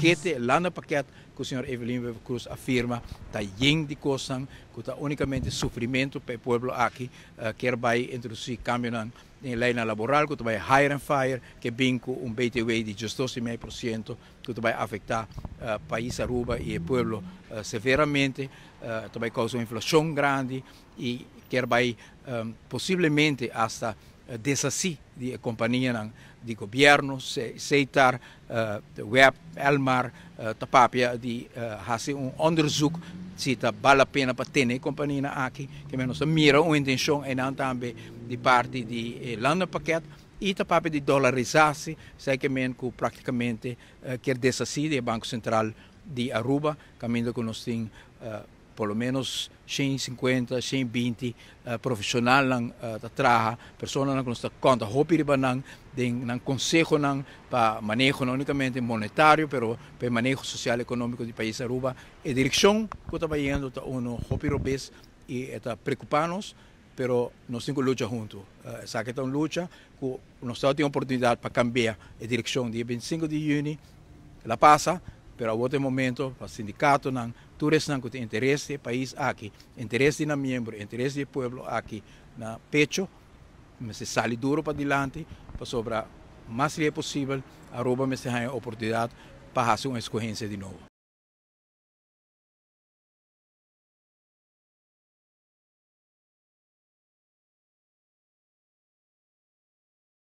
Pakete, landenpakket ku señor Evelyn Wever-Croes a firma ta yen di kosnan ku ta únikamente sufrimentu pa e pueblo aki. Kier bai introdusí kambionan den e leinan laboral ku ta bai hire and fire, ke bin ku un BTW di 12,5% ku ta bai afektá pais Aruba i e pueblo severamente, ta bai kousa un inflashon grandi i kier bai posiblemente asta deshasí di e kompanianan di gobièrnu. Setar, web, Elmar ta papia di hasi un onderzoek si ta bal la pena pa tene e kompanianan aki, ke men nos ta mira un intenshon einan tambe di parti di e landenpakket i ta papia di dolarisasi, esei ke men ku praktikamente kier deshasí di e Banko Sentral di Aruba, kaminda ku nos tin por lo menos 150, 120 profesionalnan ta traha, personanan ku nos ta konta hopi riba nan den nan konsehonan pa maneho no únikamente monetario pero pa e maneho sosial ekonómiko di pais Aruba. E direkshon ku ta bayendo ta uno hopi robes i e ta preokupá nos, pero nos tin ku lucha huntu. Esaki ta un lucha ku nos tabatin oportunidat pa kambia e direkshon dia 25 di yüni, el a pasa, pero awor ta e momento pa sindikatonan, tur esnan ku tin interes di e pais aki, interes di nan miembro, interes di e pueblo aki na pecho, mester sali duro padilanti, pasobra mas lie posibel Aruba mester haña oportunidat pa hasi un eskohensia di nobo.